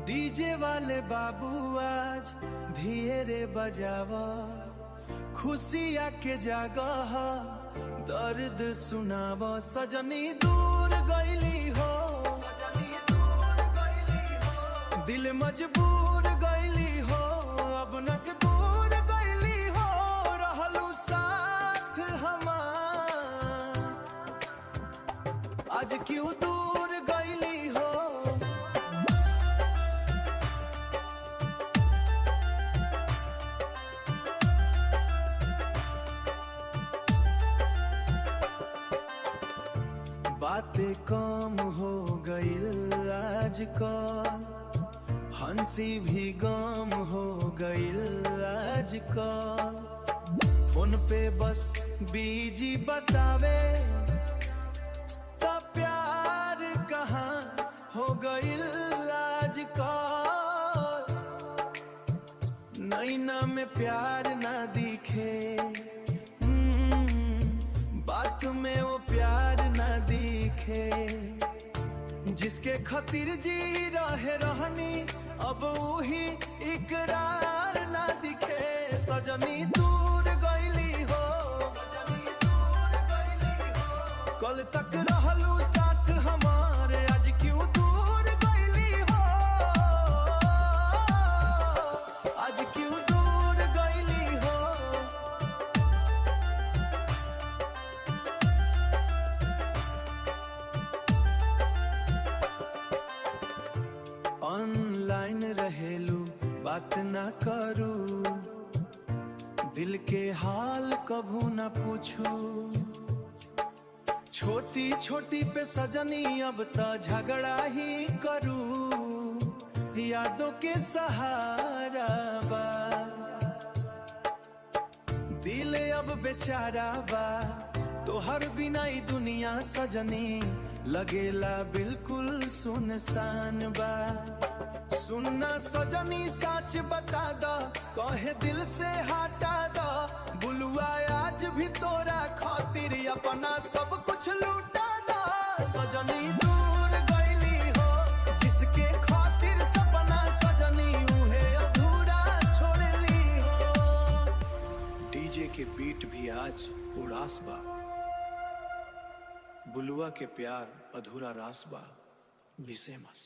DJ वाले बाबू आज धीरे बजावा, खुशिया के जगह दर्द सुनावा। सजनी दूर गईली हो, दिल मजबूर गईली हो, अब नक दूर गईली हो। रहलू साथ हमार, आज क्यों दूर गईली हो। बातें कम हो गईल आजकल, हंसी भी गम हो गईल आजकल। फोन पे बस बीजी बतावे, त प्यार कहाँ हो गईल आजकल। नैना में प्यार ना दिखे, बात में वो प्यार ना दिखे। जिसके खातिर जी रहे रहनी, अब वही इकरार ना दिखे। सजनी दूर गईली हो, कल तक रहलू साथ हमारे, आज क्यों दूर गईली हो। आज क्यों दूर गईली हो। ऑनलाइन रहेलू बात ना करू, दिल के हाल कभू ना पूछू। छोटी छोटी पे सजनी अब त झगड़ा ही करू, यादों के सहारा बा। दिल अब बेचारा बा, तोहर बिना ई दुनिया सजनी लगेला बिल्कुल सुनसान बा। सुनना सजनी सच बता द, कहे दिल से हटा द। बुलुआ आज भी तोरा खातिर अपना सब कुछ लूटा द। सजनी दूर गईली हो, जिसके खातिर सपना सजनी उहे अधूरा छोड़ली हो। डीजे के बीट भी आज उड़ास बा, बुलुआ के प्यार अधूरा रास बा। मिसेमस।